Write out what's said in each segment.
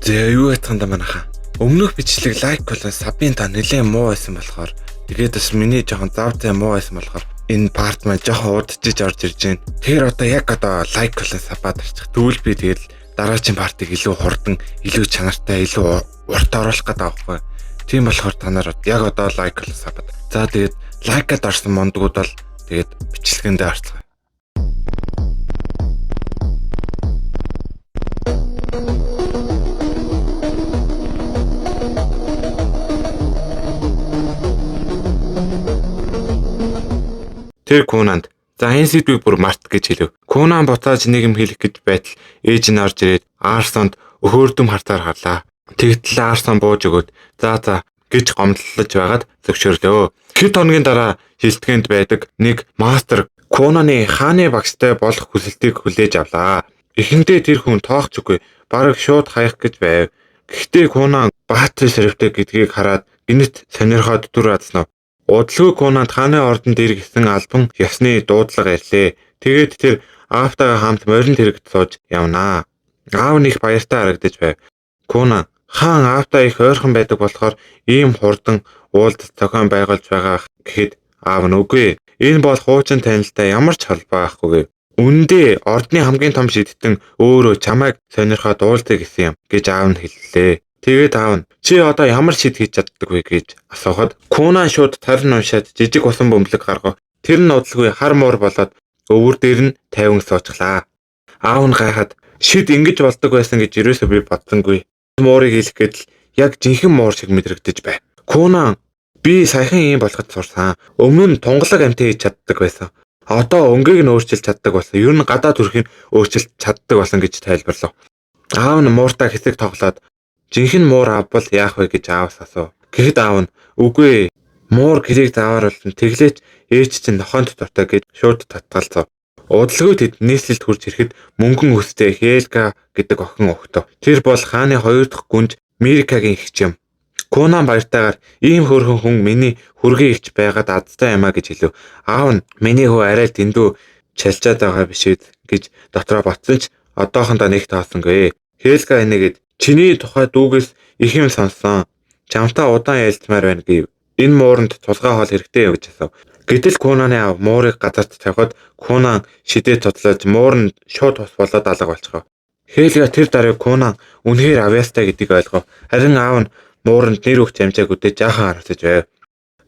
Тэгээ юу ятганда манайхаа. Өмнөх бичлэг like болон sub-ын та нэлээд муу байсан болохоор тэгээд бас миний жоохон зав зай муу байсан болохоор энэ part маань жоохон удажиж орж ирж байна. Тэгэхээр одоо яг одоо like болон sub-аа дарчих. Тэгвэл би тэгэл дараагийн part-ыг илүү хурдан, илүү чанартай, илүү урт оруулах гэдэг аахгүй. Тийм болохоор та нар яг одоо like болон sub-аа. За, тэгээд like-ад орсон мондгууд бол тэгээд бичлэгэндээ орцгоо. Тэр Кунанд "За, энэ сэдвийг бүр март" гэж хэлв. Кунан буцааж нэг юм хэлэх гэж байтал ээж нь орж ирээд Арсонд өхөөрдөм хартаар харлаа. Тэгтэл Арсон бууж өгөөд "За за" гэж гомдлож байгаад зөвшөөрлөө. Хэд хоногийн дараа шилтгэнд байдаг нэг мастер Кунаны хааны багштай болох хүсэлтийг хүлээж авлаа. Эхэндээ тэр хүн тоох ч үгүй, бараг шууд хаях гэж байв. Гэхдээ Кунан баатар сэрвтэй гэдгийг хараад гинэт сонирхоод түр азнав. Удалгүй Кунанд хааны ордонд иргэсэн албан ёсны дуудлага ирлээ. Тэгээд тэр аавтайгаа хамт морин тэрэгт сууж явнаа. Аав нь их баяртай харагдаж байв. Кунан хаан аавтай их ойрхон байдаг болохоор ийм хурдан уулзалт зохион байгуулж байгаа гэхэд аав нь үгүй. Энэ бол хуучин танилтай ямар ч холбоо байхгүй гэв. Үнэндээ ордны хамгийн том шидтэн өөрөө чамайг сонирхоод уулзъя гэсэн юм гэж аав нь хэллээ. Тэгээд аав нь чи одоо ямар шид хийж чаддаг вэ гэж асуухад Кунан шууд тарин уншаад жижиг усан бөмбөлөг гаргав. Тэр нь удалгүй хар муур болоод өвөр дээр нь тавин суучглаа. Аав нь гайхаад шид ингэж болдог байсан гэж ерөөсөө би бодсонгүй. Муурыг хэлэх гээд л яг жинхэнэ муур шиг мэдрэгдэж байв. Кунан би саяхан ийм болгож сурсан. Өмнө нь тунгалаг амьтан хийж чаддаг байсан. Одоо өнгийг нь өөрчилж чаддаг болсон. Ер нь гадаа төрхийг өөрчилж чаддаг болсон гэж тайлбарлав. Аав нь мууртаа хэсэг тоглоод жинхэнэ муур авбал яах вэ гэж аавас асуув. Тэгэхэд аав нь үгүй, муур гэрийг заавар болно, тэглээч ээж чинь нохойнд дуртай гэж шууд татгалзав. Удалгүй тэд нийслэлд хүрч ирэхэд мөнгөн үстэй Хельга гэдэг охин өгтөв. Тэр бол хааны хоёр дахь гүнж Мирикагийн эгч юм. Кунан баяртайгаар ийм хөөрхөн хүн миний хүргийн эгч байгаад азтай юмаа гэж хэлв. Аав нь миний хүү арай л дэндүү чалжаад байгаа биш үү гэж дотроо бодсон ч одоохондоо нэг тоосонгүй. Хельга энийгэд чиний тухай дүүгээс их юм сонссон. Чамтай удаан ярилцмаар байна гэв. Энэ мууранд тулгай хоол хэрэгтэй юу гэж асуув. Гэтэл Кунаны аав муурыг газарт тавихад Кунан шидээ тудлаж муур нь шууд ус болоод алга болчихов. Хельга тэр даруй Кунан үнэхээр авьяастай гэдгийг ойлгов. Харин аав нь мууранд нэр өгч амжаагүй жаахан харамсаж байв.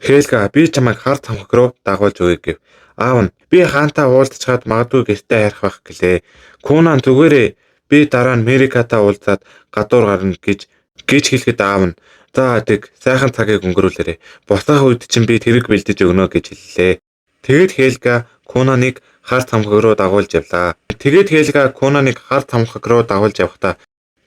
Хельга би чамайг хар тамхаг руу дагуулж өгье гэв. Аав нь би хаантай уулзчаад магадгүй гэртээ харих байх гэлээ. Кунан зүгээрээ би дараа нь Мерикатай уулзаад гадуур гарна гэж гэж хэлэхэд аав нь за тэг сайхан цагийг өнгөрүүлээрэй. Босох үед чинь би тэрэг бэлдэж өгнө гэж хэллээ. Тэгээд Хельга Кунаныг хар тамхаг руу дагуулж явлаа. Тэгээд Хельга Кунаныг хар тамхаг руу дагуулж явахдаа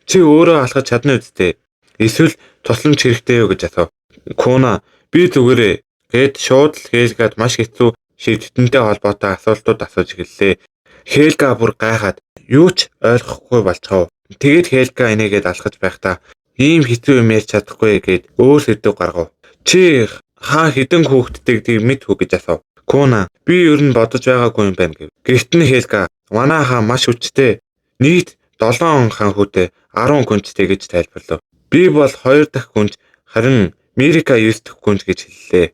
чи өөрөө алхаж чадна үсттэй. Эсвэл тусламж хэрэгтэй юу гэж асуув. Куна би зүгээрээ гээд шууд л Хельгад маш хэцүү шийдтэнтэй холбоотой асуултууд асууж эхэллээ. Хельга бүр гайхаад юу ч ойлгохгүй болчихов. Тэгээд Хельга энийгээд алхаж байхдаа ийм хэцүү юм ярьж чадахгүй гээд өөр сэдв гаргав. Чи хаа хэдэн хүүхэдтэй гэдгийг мэдэх үү гэж асуув. Куна би ер нь бодож байгаагүй юм байна гэв. Гэрт нь Хельга манай хаан маш хүчтэй. Нийт 7 хан хүүтэй 10 гүнжтэй гэж тайлбарлав. Би бол 2 дахь гүнж, харин Мирика 9 дахь гүнж гэж хэллээ.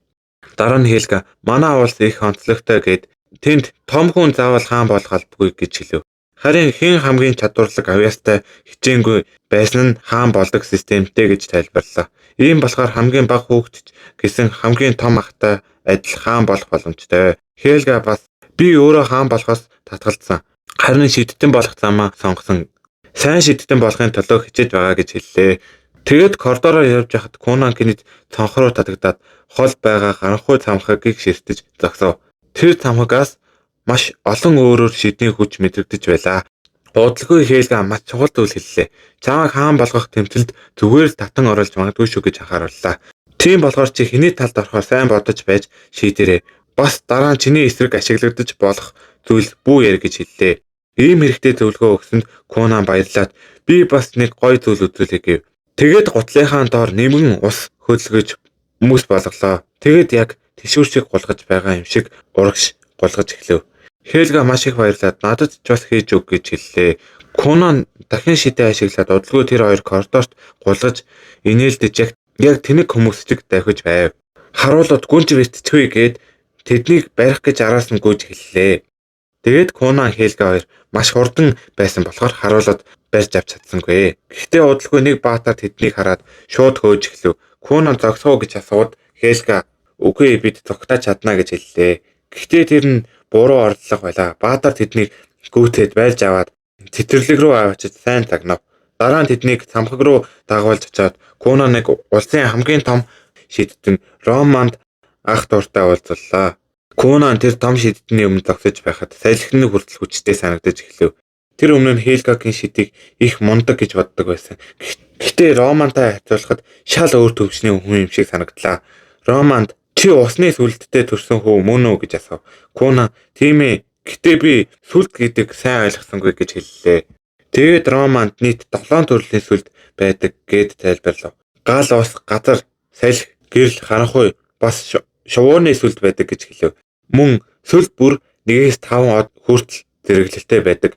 Дараа нь Хельга манай улс их онцлогтой гэд тэнд том хүн заавал хаан болох албагүй гэж хэлв. Харин хэн хамгийн чадварлаг, авьяастай, хичээнгүй байсан нь хаан болдог системтэй гэж тайлбарлаа. Ийм болохоор хамгийн бага хүүхэд ч гэсэн хамгийн том ахтай адил хаан болох боломжтой. Хельга бас би өөрөө хаан болохоос татгалзсан. Харин шидтэн болох замаа сонгосон. Сайн шидтэн болохын төлөө хичээж байгаа гэж хэллээ. Тэгээд коридороор явж байхад Кунан гинэт цонх руу татагдаад хол байгаа харанхуй цамхагийг ширтэж зогсов. Тэр цамхагаас маш олон өөрөөр шидний хүч мэдрэгдэж байлаа. Удалгүй Хельга маш чухал зүйл хэллээ. Чамайг хаан болгох тэмцэлд зүгээр л татан оруулж магадгүй шүү гэж анхаарууллаа. Тийм болохоор чи хэний талд орохоор сайн бодож байж шийдэрэй. Бас дараа нь чиний эсрэг ашиглагдаж болох зүйл бүү яри гэж хэллээ. Ийм хэрэгтэй зөвлөгөө өгсөнд Кунан баярлаад би бас нэг гоё зүйл үзүүлье гэв. Тэгээд гутлынхаа доор нэмгэн ус хөдөлгөж мөс болголоо. Тэгээд яг тэшүүр шиг гулгаж байгаа юм шиг урагш гулгаж эхлэв. Хельга маш их баярлаад надад ч бас хийж өг гэж хэллээ. Кунан дахин шидээ ашиглаад удалгүй тэр хоёр коридорт гулгаж инээлдэж яг тэнэг хүмүүс чиг давхиж байв. Харуулууд гүнж битчихвээ гээд тэднийг барих гэж араас нь гүйж эхэллээ. Тэгээд Кунан Хельга хоёр маш хурдан байсан болохоор харуулууд барьж авч чадсангүй. Гэхдээ удалгүй нэг баатар тэднийг хараад шууд хөөж эхлэв. Кунан зогсоо гэж асууд Хельга үгүй бид зогтааж чадна гэж хэллээ. Гэхдээ тэр нь буруу оролдлого байлаа. Баатар тэднийг гүйцээд байлж аваад цэцэрлэг рүү авчиж сайн загнав. Дараа нь тэднийг цамхаг руу дагуулж очиод Кунаныг улсын хамгийн том шидтэн Романд ах дуртай уулзлаа. Кунан тэр том шидтний өмнө зогсож байхад салхины хүртэл хүчтэй санагдаж эхлэв. Тэр өмнө нь Хельгагийн шидийг их мундаг гэж боддог байсан. Гэхдээ Романтай харьцуулахад шал өөр төвшний хүн юм шиг санагдлаа. Романд чи усны сүлдтэй төрсөн хүү мөн үү гэж асуув. Куна тийм ээ. Гэтэ би сүлд гэдэг сайн ойлгосонгүй гэж хэллээ. Тэгээд Романд нийт 7 төрлийн сүлд байдаг гэд тайлбарлав. Гал ус, газар, салхи, гэрэл, харанхуй бас шувууны сүлд байдаг гэж хэлэв. Мөн сүлд бүр 1-5 од хүртэл зэрэглэлтэй байдаг.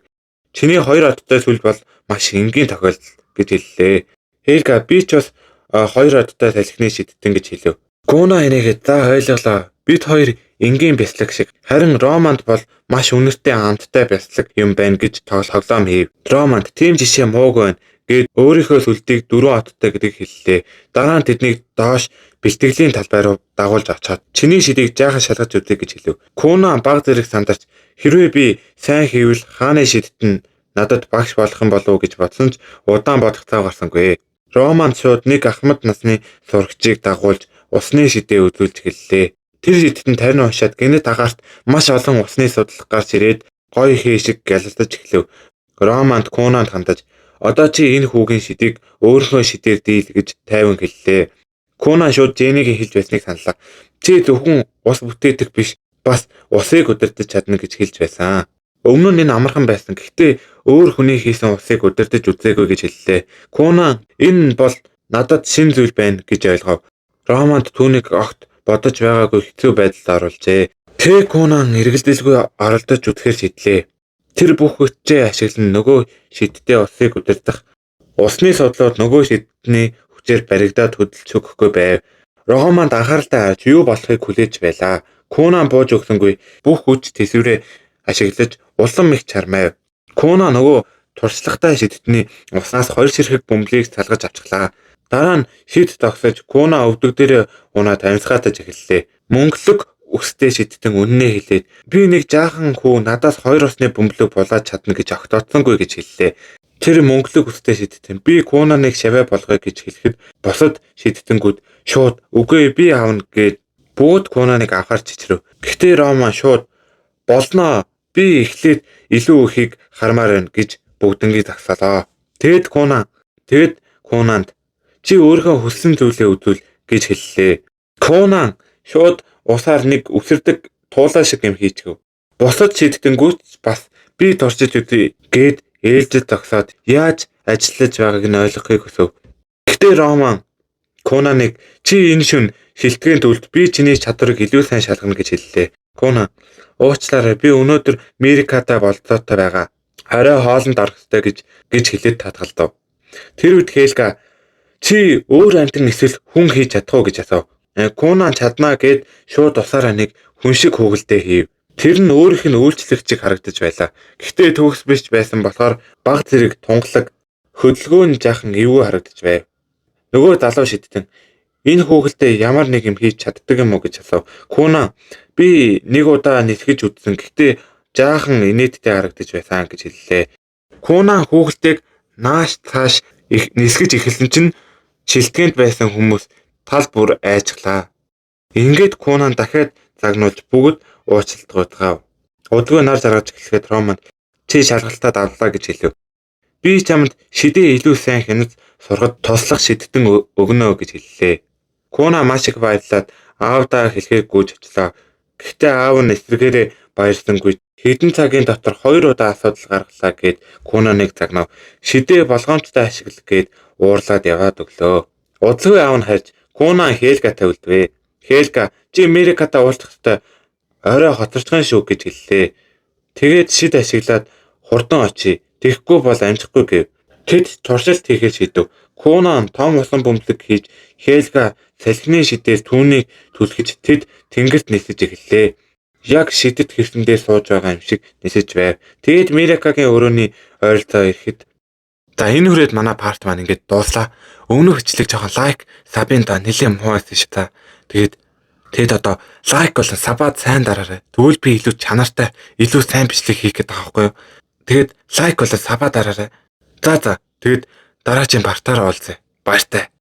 Чиний 2 одтой сүлд бол маш энгийн тохиолдол гэж хэллээ. Хельга би ч бас 2 одтой салхины шидтэн гэж хэлэв. Куна энийгээ за ойлголоо. Бид хоёр энгийн бяцлаг шиг. Харин Романд бол маш үнэртэй амттай бяцлаг юм байна гэж тоглоом хийв. Романд тийм жишээ муугүй байна гээд өөрийнхөө сүлдийг 4 одтой гэдгийг хэллээ. Дараа нь тэднийг доош бэлтгэлийн талбай руу дагуулж очоод чиний шидийг жаахан шалгаж үзье гэж хэлэв. Куна баг зэрэг сандарч хэрвээ би сайн хийвэл хааны шидт нь надад багш болох юм болов уу гэж бодсон ч удаан бодох цав гарсангүй. Романд шууд нэг ахмад насны сурагчийг дагуулж усны шидээ үзүүлж эхэллээ. Тэр шидэт нь тарин уншаад гэнэт агаарт маш олон усны судлах гарч ирээд гоё хээ шиг гялалдаж эхлэв. Романд Кунанд хандаж одоо чи энэ хүүгийн шидийг өөрийнхөө шидээр дийл гэж тайван хэллээ. Кунан шууд Жэнигийн хэлж байсныг саналаа. Чи зөвхөн ус бүтээдэг биш бас усыг удирдах чадна гэж хэлж байсан. Өмнө нь энэ амархан байсан. Гэхдээ өөр хүний хийсэн усыг удирдах үзээгүй гэж хэллээ. Кунан энэ бол надад шинэ зүйл байна гэж ойлгов. Романд түүнийг огт бодож байгаагүй хэцүү байдалд оруулжээ. Тэ Кунан эргэлдэлгүй оролдож үзэхээр шийдлээ. Тэр бүх хүчээ ашиглан нөгөө шидтэй усыг удирдах. Усны судлууд нөгөө шидний хүчээр баригдаад хөдөлж өгөхгүй байв. Романд анхааралтай харж юу болохыг хүлээж байлаа. Кунан бууж өгсөнгүй бүх хүч тэсвэрээ ашиглаж улам их чармайв. Куна нөгөө туршлагатай шидтний уснаас 2 ширхэг бөмбөлийг салгаж авчихлаа. Дараа нь шид тогсож Куна өвдөг дээрээ унаад амьсгаатаж эхэллээ. Мөнгөлөг өстэй шидтэн үннээ хэлээд би нэг жаахан хүү надаас 2 усны бөмбөлөг булаад чадна гэж огтоодсонгүй гэж хэллээ. Тэр мөнгөлөг өстэй шидтэн би Кунаныг шаваа болгоё гэж хэлэхэд бусад шидтэнгүүд шууд үгүй би авна гээд бүгд Кунаныг авахар чичрэв. Гэхдээ Роман шууд болноо би эхлээд илүү ихийг хармаар байна гэж бүгднгийг зогсоолоо. Тэгэд Кунанд чи өөрийнхөө хүссэн зүйлээ үзүүл гэж хэллээ. Кунан шууд усаар нэг үсэрдэг туулаа шиг юм хийчихв. Бусад шидтэнгүүт бас би туршиж үзье гээд ээлжид зогсоод яаж ажиллаж байгааг нь ойлгохыг хүсэв. Гэхдээ Роман Кунаныг чи энэ шөнө шилтгэн төлд би чиний чадварыг илүү сайн шалгана гэж хэллээ. Кунан уучлаарай би өнөөдөр Мирикатай болцоотой байгаа. Орой хоолнд орох ёстой гэж хэлээд татгалдав. Тэр үед Хельга чи өөр амьтан эсвэл хүн хийж чадах уу гэж асуув. Кунан чаднаа гэд шууд усаараа нэг хүн шиг хүүгэлдээ хийв. Тэр нь өөрийнх нь үйлчлэгчийг харагдаж байлаа. Гэхдээ төгс биш байсан болохоор баг зэрэг тунгалаг хөдөлгөөн нь жаахан эвгүй харагдаж байв. Нөгөө залуу шидтэн энэ хүүхэлдээ ямар нэг юм хийж чаддаг юм уу гэж асуув. Куна би нэг удаа нисгэж үзсэн. Гэхдээ жаахан инээдтэй харагдаж байсан гэж хэллээ. Куна хүүхэлдэйг нааш цааш нисгэж эхэлсэн чинь шилтгээнд байсан хүмүүс тал бүр айжглаа. Ингээд Кунан дахиад загнуулж бүгд уучлалт гуйдгаав. Удгүй нар жаргаж эхлэхэд Роман чи шалгалтаа давлаа гэж хэлэв. Би чамд шидээ илүү сайн хянаж сурахад туслах шидтэн өгнө гэж хэллээ. Куна маш их баярлаад аавдаа хэлэхийг гүйж очлоо. Гэхдээ аав нь эсрэгээрээ баярлсангүй. Хэдэн цагийн дотор 2 удаа асуудал гаргалаа гэд Кунаныг загнав. Шидээ болгоомжтой ашигла гэд уурлаад яваад өглөө. Удалгүй аав нь харж Кунан Хельгатай үлдвэ. Хельга чи Америкатай уулзах ёстой орой хоцорчихсон шүү гэж хэллээ. Тэгээд шид ашиглаад хурдан очие. Тэгэхгүй бол амжихгүй гэв. Тэд туршилт хийхээр шийдэв. Кунан том усан бөмбөлөг хийж Хельга салхины шидээр түүнийг түлхэж тэд тэнгэрт нисэж эхэллээ. Яг шидэт хэрсэн дээр сууж байгаа юм шиг нисэж байв. Тэгээд Миракагийн өрөөний ойролцоо ирэхэд. За, энэ хүрээд манай part маань ингээд дууслаа. Өмнөх бичлэг жоохон like, sub-ын та нэлээд муу байсан шүү та. Тэгээд одоо like болон sub-аад сайн дараарай. Тэгвэл би илүү чанартай, илүү сайн бичлэг хийх гээд байгаа байхгүй юу? Тэгээд like болон sub-аа дараарай. За. Тэгээд дараагийн part-аар уулзъя. Баяртай.